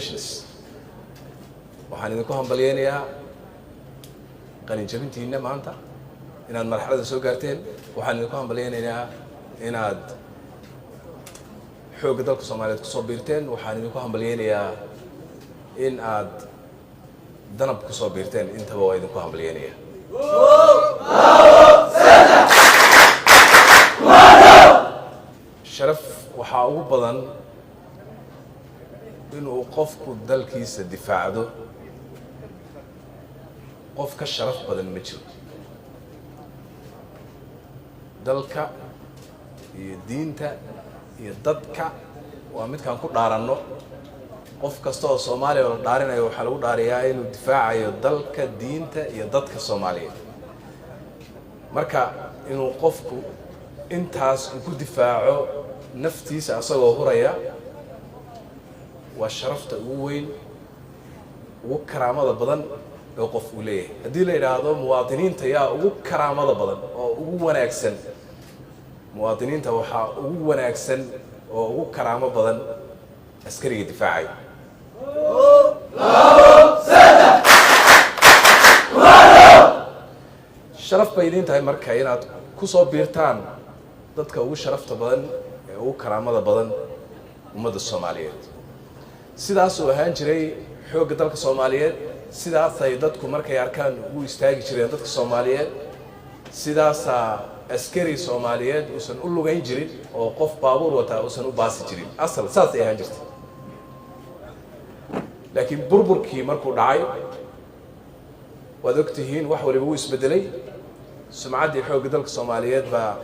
Congratulations. Waxaan idinku hambalyeynayaa qalinjabintiina maanta inaad marxaladda soo gaarteen. Waxaan idinku hambalyeynayaa inaad xoogga dalka Soomaaliyeed kusoo biirteen. Waxaan idinku hambalyeynayaa in aad Danab kusoo biirteen. Intaba waa idinku hambalyeynaya. Sharaf waxaa ugu badan inuu qofku dalkiisa difaacdo. Qof ka sharaf badan ma jiro. Dalka iyo diinta iyo dadka waa midkaan ku dhaaranno. Qof kasta oo Soomaaliya oo la dhaarinayo waxaa lagu dhaariyaa inuu difaacayo dalka, diinta iyo dadka Soomaaliyeed. Marka inuu qofku intaas uu ku difaaco naftiisa asagoo huraya waa sharafta ugu weyn, ugu karaamada badan ee qof uu leeyahay. Haddii la yidhaahdo muwaadiniinta yaa ugu karaamada badan oo ugu wanaagsan, muwaadiniinta waxaa ugu wanaagsan oo ugu karaamo badan askariga difaacaya. Sharaf bay idiin tahay marka inaad ku soo biirtaan dadka ugu sharafta badan ee ugu karaamada badan ummadda Soomaaliyeed. Sidaasuu ahaan jiray xoogga dalka Soomaaliyeed. Sidaasay dadku markay arkaan ugu istaagi jireen dadka Soomaaliyeed. Sidaasaa askari Soomaaliyeed uusan u lugayn jirin oo qof baabuur wataa uusan u baasi jirin. Asal saasay ahaan jirtay. Laakiin burburkii markuu dhacay, waad og tihiin, wax waliba wuu isbedelay. Sumcaddii xoogga dalka Soomaaliyeed baa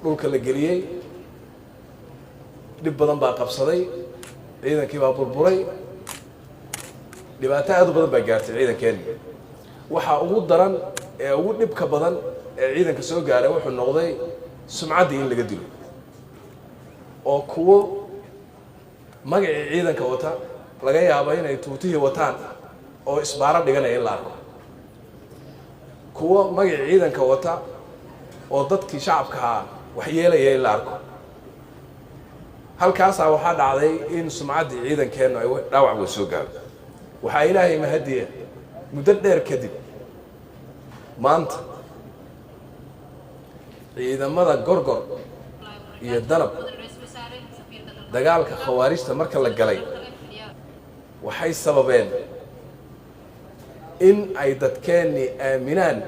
dhulka la geliyey. Dhib badan baa qabsaday ciidankii, baa burburay. Dhibaato aad u badan baa gaartay ciidankeenni. Waxaa ugu daran ee ugu dhibka badan ee ciidanka soo gaaray wuxuu noqday sumcaddii in laga dilo, oo kuwo magacii ciidanka wata, laga yaabo inay tuutihii wataan, oo isbaaro dhiganaya in la arko, kuwo magacii ciidanka wata oo dadkii shacabkahaa waxyeelaya in la arko. Halkaasaa waxaa dhacday in sumcaddii ciidankeennu ay dhaawac way soo gaaro. Waxaa Ilaahay mahadiya, muddo dheer kadib maanta ciidamada Gorgor iyo Danab dagaalka Khawaarijta marka la galay waxay sababeen in ay dadkeennii aaminaan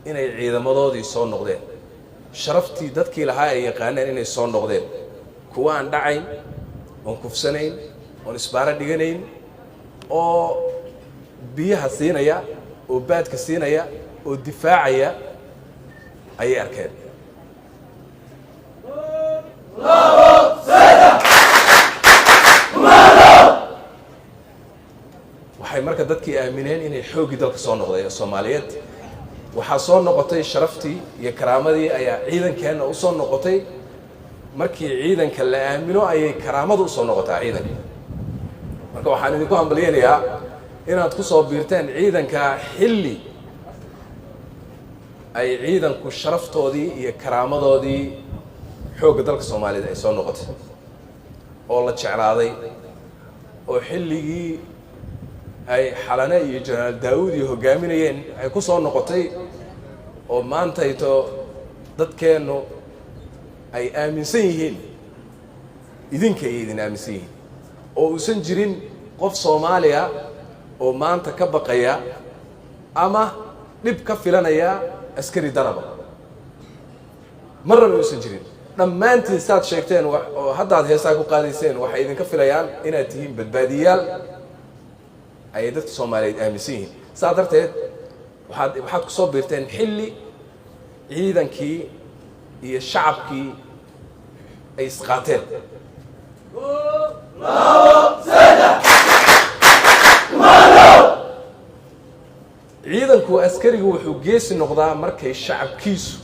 inay ciidamadoodii soo noqdeen, sharaftii dadkii lahaa ay yaqaaneen inay soo noqdeen, kuwa aan dhacayn, oon kufsanayn, oon isbaaro dhiganayn, oo biyaha siinaya, oo baadka siinaya, oo difaacaya ayay arkeen. Waxay marka dadkii aamineen inay xooggii dalka soo noqday ee Soomaaliyeed. Waxaa soo noqotay sharaftii iyo karaamadii ayaa ciidankeenna u soo noqotay. Markii ciidanka la aamino ayay karaamadu usoo noqotaa ciidanka. Marka waxaan idinku hambalyeynayaa inaad ku soo biirteen ciidanka xilli ay ciidanku sharaftoodii iyo karaamadoodii xoogga dalka Soomaaliyeed ay soo noqotay oo la jeclaaday, oo xilligii ay Xalane iyo Jenaraal Daawud iyo hogaaminayeen ay ku soo noqotay, oo maantayto dadkeennu ay aaminsan yihiin idinka ay idin aaminsan yihiin, oo uusan jirin qof Soomaaliya oo maanta ka baqaya ama dhib ka filanaya askari Danaba. Marnaba uusan jirin. Dhammaantiin saad sheegteen oo haddaad heesaa ku qaadayseen, waxay idinka filayaan inaad tihiin badbaadiyaal ayay dadka Soomaaliyeed aaminsan yihiin. Saas darteed waxaad kusoo biirteen xilli ciidankii iyo shacabkii ay isqaateen. Ciidanku, askarigu wuxuu geesi noqdaa markay shacabkiisu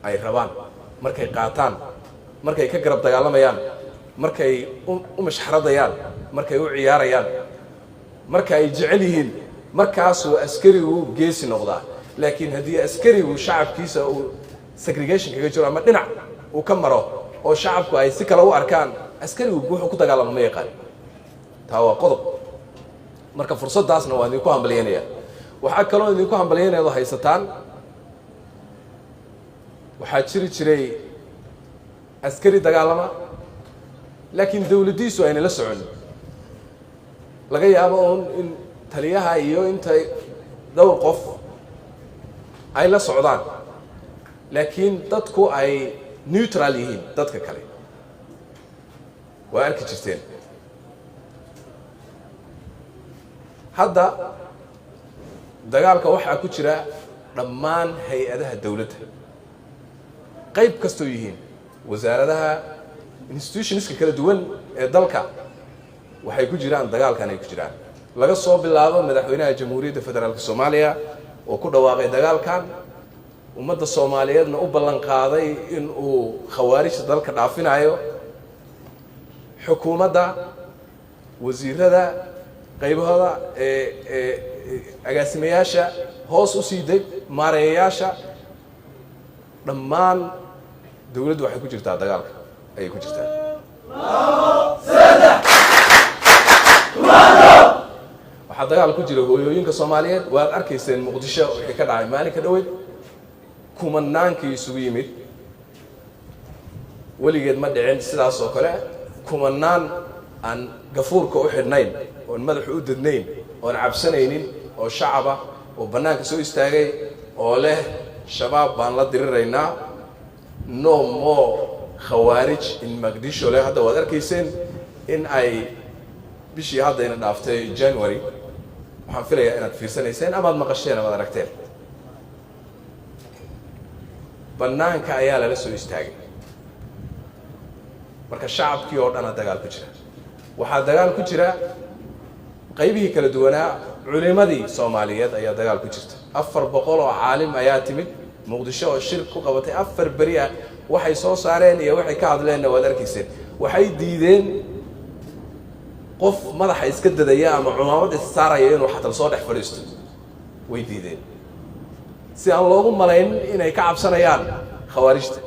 ay rabaan, markay qaataan, markay ka garab dagaalamayaan, markay u mashxaradayaan, markay u ciyaarayaan, marka ay jecel yihiin. Markaasuu askarigu geesi noqdaa. Laakiin haddii askarigu shacabkiisa uu segregation kaga jiro ama dhinac uu ka maro oo shacabku ay si kale u arkaan, askarigu wuxuu ku dagaalamo ma yaqaan. Taa waa qodob. Marka fursaddaasna waa idinku hambalyeynaya. Waxaa kaloo idinku hambalyeynaya oo haysataan, waxaa jiri jiray askari dagaalama, laakiin dawladdiisu ayna la socon. Laga yaabo uun in taliyaha iyo intay dhowr qof ay la socdaan, laakiin dadku ay neutral yihiin. Dadka kale waa arki jirteen. Hadda dagaalka waxaa ku jira dhammaan hay-adaha dawladda, qayb kastoo yihiin, wasaaradaha, institutionska kala duwan ee dalka waxay ku jiraan dagaalkan ay ku jiraan, laga soo bilaabo madaxweynaha Jamhuuriyadda Federaalka Soomaaliya oo ku dhawaaqay dagaalkan, ummadda Soomaaliyeedna u ballan qaaday in uu khawaarijta dalka dhaafinayo, xukuumadda, wasiirada, qaybahooda, ee agaasimayaasha, hoos u sii deg maareeyayaasha, dhammaan dawladdu waxay ku jirtaa dagaalka ayay ku jirtaa. Waxaa dagaal ku jira hooyooyinka Soomaaliyeed. Waad arkayseen Muqdisho wixii ka dhacay maalinka dhoweyd, kumanaankii isugu yimid. Weligeed ma dhicin sidaas oo kale, kumanaan aan gafuurka u xidhnayn, oon madaxu u dadnayn, oon cabsanaynin, oo shacaba oo bannaanka soo istaagay oo leh "Shabaab baan la diriraynaa, no more Khawaarij in Muqdisho" leh. Hadda waad arkayseen in ay bishii haddayna dhaaftay, January, waxaan filayaa inaad fiirsanayseen amaad maqasheen amaad aragteen, bannaanka ayaa lala soo istaagay. Marka shacabkii oo dhana dagaal ku jira. Waxaa dagaal ku jira qaybihii kala duwanaa. Culimadii Soomaaliyeed ayaa dagaal ku jirta. 400 oo caalim ayaa timid Muqdisho oo shir ku qabatay 4 beri ah. Waxay soo saareen iyo waxay ka hadleenna waad arkayseen. Waxay diideen qof madaxa iska dadaya ama cumaamad is saaraya inuu xatal soo dhex fadhiisto, way diideen, si aan loogu malayn inay ka cabsanayaan khawaarijta.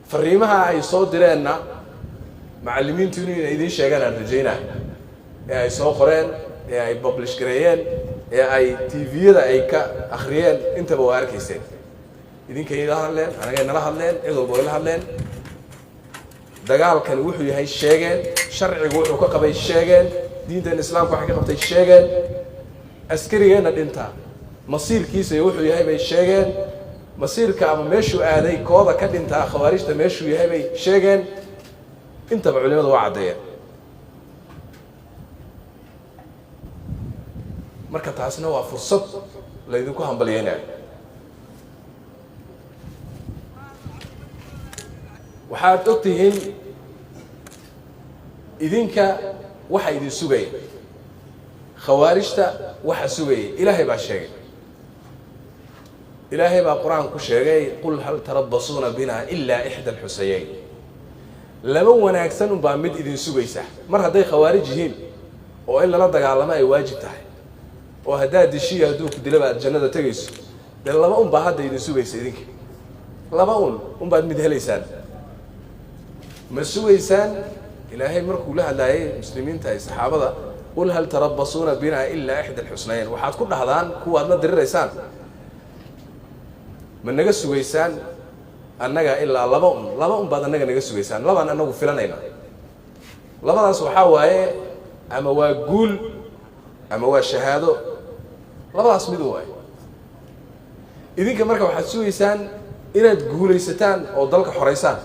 Fariimaha ay soo direenna macallimiintu inay idiin sheegaan aan rajaynaa, ee ay soo qoreen, ee ay publish gareeyeen, ee ay TV-yada ay ka akhriyeen, intaba waa arkayseen. Idinkay la hadleen, anagay nala hadleen, cid walba way la hadleen. Dagaalkani wuxuu yahay sheegeen, sharcigu wuxuu ka qabay sheegeen, diintan Islaamka waxay ka qabtay sheegeen, askarigeenna dhinta masiirkiisa iyo wuxuu yahay bay sheegeen, masiirka ama meeshuu aaday kooda ka dhintaa khawaarijta meeshuu yahay bay sheegeen. Intaba culimadu waa caddeeyeen. Marka taasna waa fursad laydinku hambalyeynayo. Waxaad og tihiin idinka waxa idin sugaya, khawaarijta waxa sugaya Ilaahay baa sheegay. Ilaahay baa Qur-aan ku sheegay: "Qul hal tarabasuuna bina ilaa ixda alxusayeyn." Laba wanaagsan unbaa mid idin sugaysa. Mar hadday khawaarij yihiin oo in lala dagaalamo ay waajib tahay, oo haddaad dishiya hadduu ku dilaba aad jannada tegayso, dee laba un baa hadda idin sugaysa idinka. Laba un unbaad mid helaysaan. Ma sugaysaan? Ilaahay markuu la hadlaayay muslimiinta iyo saxaabada, "Qul hal tarabasuuna bina ilaa ixda alxusnayn", waxaad ku dhahdaan kuwaad la diriraysaan: ma naga sugaysaan annaga ilaa laba un? Laba un baad annaga naga sugaysaan, labaan annagu filanayna. Labadaas waxaa waaye ama waa guul ama waa shahaado, labadaas mid waaye. Idinka marka waxaad sugaysaan inaad guulaysataan oo dalka xoraysaan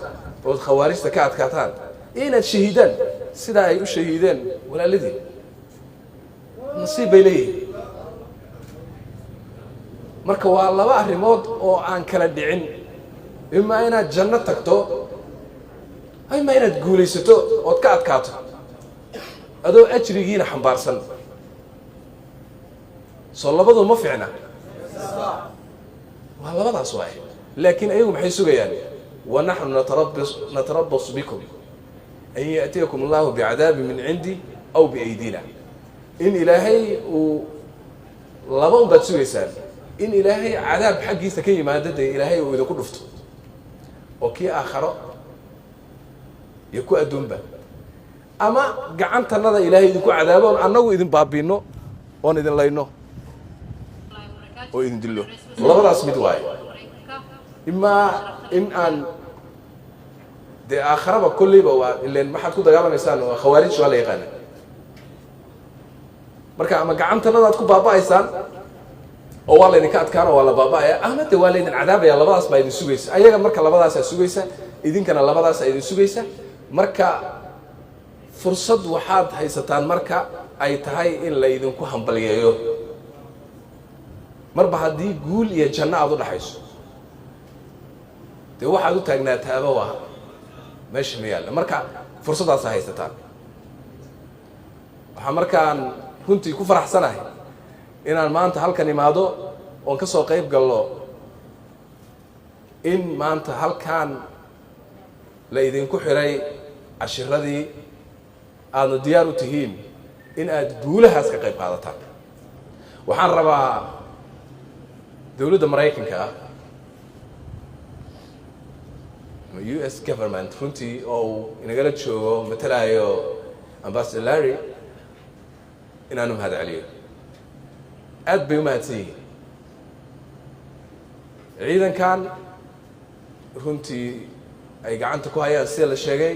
ood khawaarijta ka adkaataan, iyo inaad shahiidaan sidaa ay u shahiideen walaaladii. Nasiib bay leeyihiin. Marka waa laba arrimood oo aan kala dhicin: imaa inaad janno tagto, imaa inaad guulaysato ood ka adkaato adoo ajrigiina xambaarsan. Soo labadu ma fiicna? Waa labadaas waaye. Laakiin ayagu maxay sugayaan? "Wa naxnu natarabasu bikum an ya'tiyakum allahu bicadaabin min cindi aw biaydina." In Ilaahay uu, laba un baad sugaysaan: in Ilaahay cadaab xaggiisa ka yimaado, dee Ilaahay uu idinku dhufto oo kii aakharo iyo ku adduunba. Ama gacantanada Ilaahay idinku cadaabo oon annagu idin baabiinno oon idin layno oo idin dillo. Labadaas mid waayo. Imaa in aan dee aakharaba kolleyba waa ileen maxaad ku dagaalamaysaan waa Khawaarij, waa la yaqaana. Marka ama gacantanadaad ku baaba'aysaan oo waa laydinka adkaano, waa la baaba'aya, ama de waa laydin cadaabaya. Labadaas baa idin sugaysa ayaga. Marka labadaasaa sugaysa, idinkana labadaasaa idin sugaysa. Marka fursad waxaad haysataan marka ay tahay in laydinku hambalyeeyo, marba haddii guul iyo janno aada u dhaxayso, dee waxaad u taagnaataaba waa meesha ma yaalla. Marka fursaddaasa haysataan. Waxaa markaan runtii ku faraxsanahay inaan maanta halkan imaado oon ka soo qayb gallo in maanta halkan la idinku xiray cashiradii, aadna diyaar u tihiin in aad guulahaas ka qayb qaadataan. Waxaan rabaa dowladda Maraykanka ah ama US government runtii oo uu inagala joogo, matalaayo Ambassador Larry, inaanu mahad celiyo. Aad bay u mahadsan yihiin. Ciidankan runtii ay gacanta ku hayaan sida la sheegay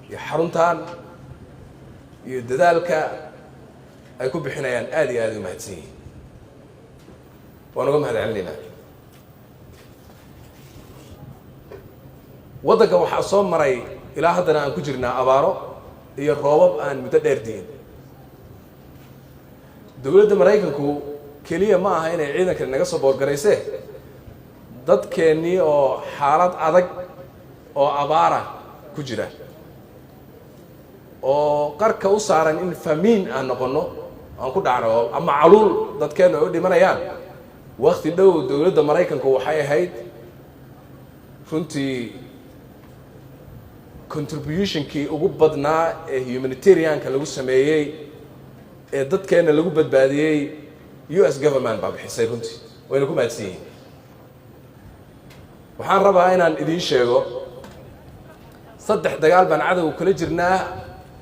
iyo xaruntan iyo dadaalka ay ku bixinayaan, aad iyo aad ay u mahadsan yihiin, waan uga mahad celinaynaa. Waddanka waxaa soo maray, ilaa haddana aan ku jirnaa, abaaro iyo roobab aan muddo dheer diin. Dowladda Maraykanku keliya ma aha inay ciidankani naga soo boorgaraysee, dadkeennii oo xaalad adag oo abaara ku jira oo qarka u saaran in famine aan noqonno, aan ku dhacno ama caluul dadkeennu ay u dhimanayaan wakti dhow, dowladda Maraykanku waxay ahayd runtii contributionkii ugu badnaa ee humanitarianka lagu sameeyey ee dadkeenna lagu badbaadiyey. US government baa bixisay runtii, wayna ku mahadsan yihiin. Waxaan rabaa inaan idiin sheego, saddex dagaal baan cadowga kula jirnaa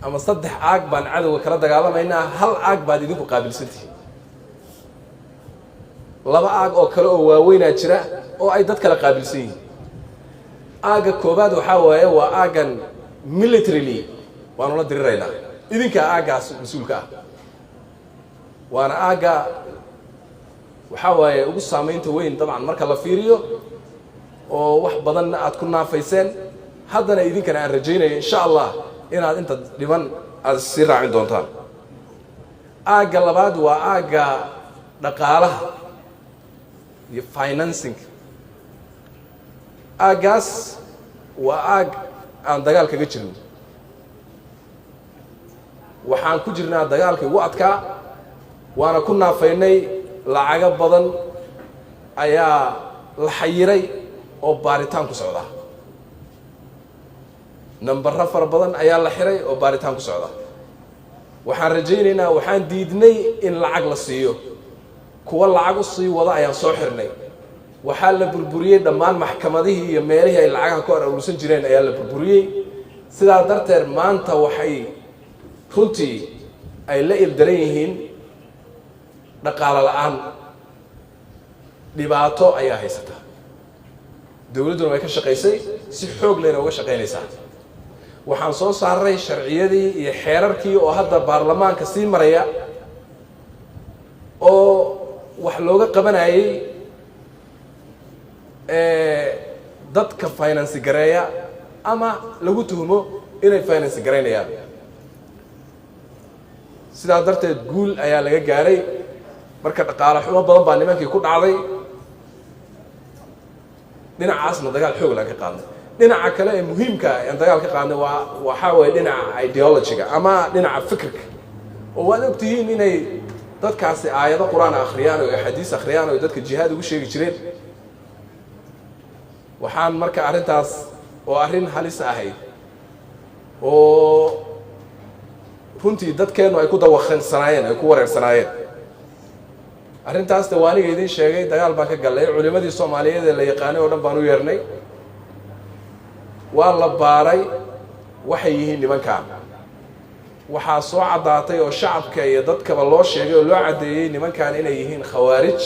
ama saddex aag baan cadowga kala dagaalamaynaa. Hal aag baad idinku qaabilsantihiin, laba aag oo kale oo waaweynaa jira oo ay dad kala qaabilsan yihiin. Aagga koobaad waxaa waaye waa aaggan militarily waanu la diriraynaa, idinkaa aaggaas mas-uulka ah, waana aagga waxaa waaye ugu saamaynta weyn dabcan marka la fiiriyo, oo wax badanna aad ku naafayseen. Haddana idinkana aan rajaynayo, insha Allah, inaad inta dhiban aada sii raacin doontaan. Aagga labaad waa aagga dhaqaalaha iyo financing. Aaggaas waa aag aan dagaal kaga jirno. Waxaan ku jirnaa dagaalkii ugu adkaa, waana ku naafaynay. Lacago badan ayaa la xayiray oo baaritaan ku socda, nambaro fara badan ayaa la xiray oo baaritaan ku socda. Waxaan rajaynaynaa, waxaan diidnay in lacag la siiyo kuwa lacag u sii wada ayaan soo xirnay. Waxaa la burburiyey dhammaan maxkamadihii iyo meelihii ay lacagaha ku aruursan jireen ayaa la burburiyey. Sidaa darteed maanta waxay runtii ay la ildaran yihiin dhaqaalo la-aan, dhibaato ayaa haysata. Dowladduna way ka shaqaysay, si xoog lehna uga shaqaynaysaa. Waxaan soo saaray sharciyadii iyo xeerarkii oo hadda baarlamaanka sii maraya oo wax looga qabanayay dadka finance gareeya ama lagu tuhmo inay finance garaynayaan. Sidaa darteed guul ayaa laga gaaray. Marka dhaqaale xumo badan baa nimankii ku dhacday, dhinacaasna dagaal xoog laan ka qaadnay. Dhinaca kale ee muhiimka ah aan dagaal ka qaadnay waa waxaa weeye dhinaca ideologyga ama dhinaca fikirka, oo waad og tihiin inay dadkaasi aayado Qur-aan akhriyaan oo axaadiis akhriyaan oo dadka jihaad ugu sheegi jireen. Waxaan marka arrintaas oo arrin halis ahayd oo runtii dadkeennu ay ku dawaqansanaayeen, ay ku wareersanaayeen arrintaasna waa aniga idiin sheegay. Dagaal baan ka gallay, culimadii Soomaaliyeed ee la yaqaanay oo dhan baan u yeernay, waa la baaray waxay yihiin nimankaan. Waxaa soo caddaatay oo shacabka iyo dadkaba loo sheegay oo loo caddeeyey nimankan inay yihiin khawaarij.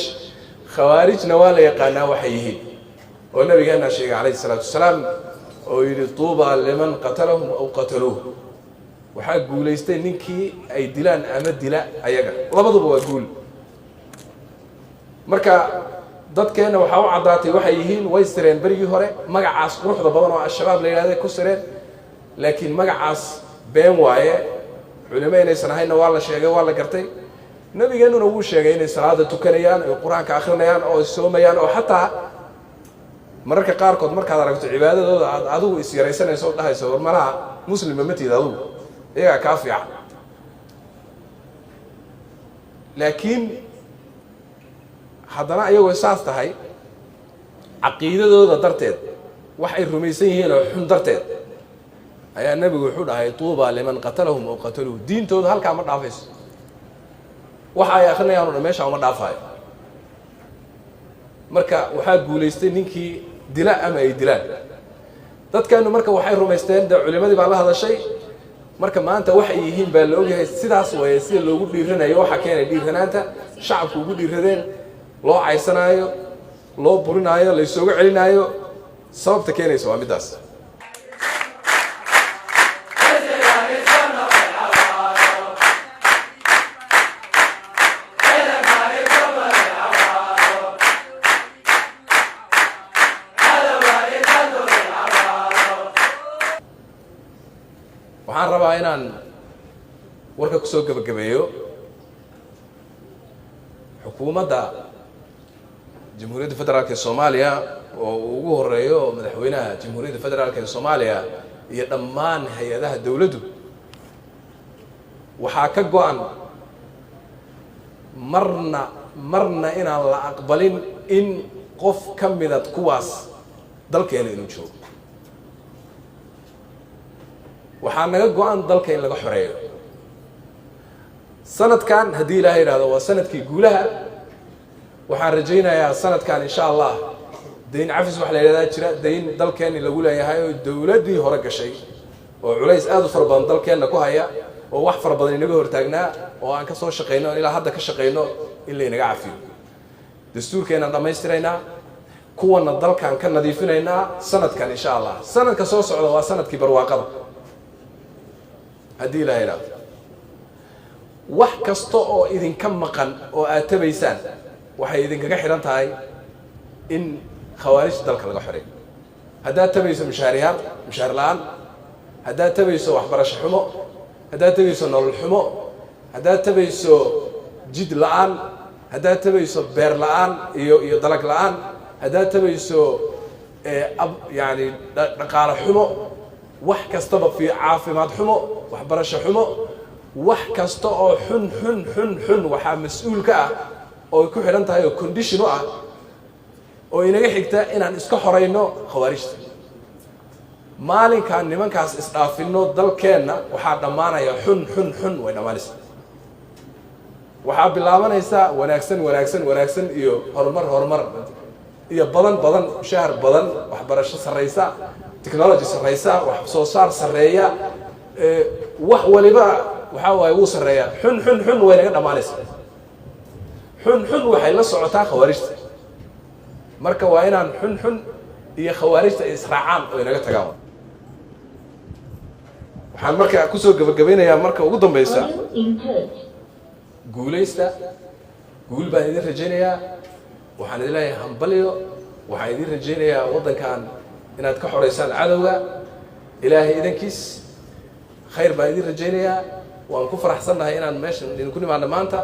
Khawaarijna waa la yaqaanaa waxay yihiin, oo nabigeena sheegay calayhi salaatu wasalaam oo yidhi: "Tuuba liman qatalahum aw qataluuh." Waxaa guulaystay ninkii ay dilaan ama dila ayaga, labaduba waa guul. Marka dadkeenna waxaa u caddaatay waxay yihiin. Way sireen berigii hore, magacaas quruxda badan oo Al-Shabaab la yidhahday ku sireen, laakiin magacaas been waaye. Culimo inaysan ahaynna waa la sheegay, waa la gartay. Nabigeennuna wuu sheegay inay salaada tukanayaan oy Qur-aanka akrinayaan oo soomayaan, oo xataa mararka qaarkood markaad aragto cibaadadooda aad adigu is yaraysanayso o dhahayso: "War, malaha muslimba ma tihid adigu, iyagaa kaa fiican." Laakiin haddana ayagoo saas tahay, caqiidadooda darteed, wax ay rumaysan yihiin oo xun darteed, ayaa nebigu wuxuu dhahay: "Tuuba liman qatalahum aw qataluuh." Diintooda halkaa ma dhaafayso, waxa ay akrinayaan o dhan meeshaa uma dhaafaayo. Marka waxaa guulaystay ninkii dila ama ay dilaan. Dadkeenu marka waxay rumaysteen, dee culimadii baa la hadashay. Marka maanta waxay yihiin baa la ogyahay. Sidaas waye sida loogu dhiiranayo. Waxaa keenay dhiiranaanta shacabku ugu dhiiradeen, loo caysanaayo, loo burinaayo, laysooga celinaayo, sababta keenaysa waa middaas. Waxaan rabaa inaan warka kusoo gebagabeeyo: xukuumadda Jamhuuriyadda Federaalka ee Soomaaliya, oo uu ugu horeeyo madaxweynaha Jamhuuriyadda Federaalka ee Soomaaliya iyo dhammaan hay-adaha dowladdu, waxaa ka go-an marna marna inaan la aqbalin in qof ka midad kuwaas dalkeena inuu joogo. Waxaa naga go-an dalka in laga xoreeyo. Sanadkan, haddii Ilaahay yidhahdo, waa sanadkii guulaha. Waxaan rajaynayaa sanadkan, insha Allah, dayn cafis waxa la yidhahdaa jira, dayn dalkeenni lagu leeyahay oo dowladdii hore gashay oo culays aada u fara badan dalkeenna ku haya, oo wax fara badan inaga hortaagnaa, oo aan ka soo shaqayno, ilaa hadda ka shaqayno in laynaga cafiyo. Dastuurkeenaan dhammaystiraynaa, kuwana dalkaan ka nadiifinaynaa sanadkan, insha Allah. Sanadka soo socda waa sanadkii barwaaqada, haddii Ilaha idhaahdo. Wax kasta oo idinka maqan oo aad tabaysaan waxay idinkaga xidhan tahay in khawaarijta dalka laga xoreeyo. Haddaad tabayso mushaariyaal, mushaar la-aan, haddaad tabayso waxbarasho xumo, haddaad tabayso nolol xumo, haddaad tabayso jid la-aan, haddaad tabayso beer la-aan iyo dalag la-aan, haddaad tabayso ab yani dhaqaale xumo, wax kastaba fi caafimaad xumo, waxbarasho xumo, wax kasta oo xun xun xun xun, waxaa mas-uul ka ah oo ku xidhan tahay oo condition u ah oo inaga xigta inaan iska xorayno khawaarijta. Maalinkaan nimankaas isdhaafinno dalkeenna, waxaa dhammaanaya xun xun xun, way dhammaanaysaa. Waxaa bilaabanaysaa wanaagsan wanaagsan wanaagsan iyo horumar horumar iyo badan badan, mushahar badan, waxbarasho sarraysa, technology sarraysa, wax soo saar sarreeya, wax waliba waxaa waaye wuu sarreeyaa. Xun xun xun way naga dhammaanaysaa. Xun xun waxay la socotaa khawaarijta. Marka waa inaan xun xun iyo khawaarijta ay israacaan oo inaga tagaan. Waxaan marka kusoo gabagabeynayaa, marka ugu dambeysa, guulaysta. Guul baan idin rajaynayaa. Waxaan idin leeyahay hambalyo. Waxaan idin rajaynayaa waddankan inaad ka xoreysaan cadowga, Ilaahay idankiis. Khayr baan idin rajaynayaa. Waan ku faraxsannahay inaan meeshan idinku nimaadno maanta.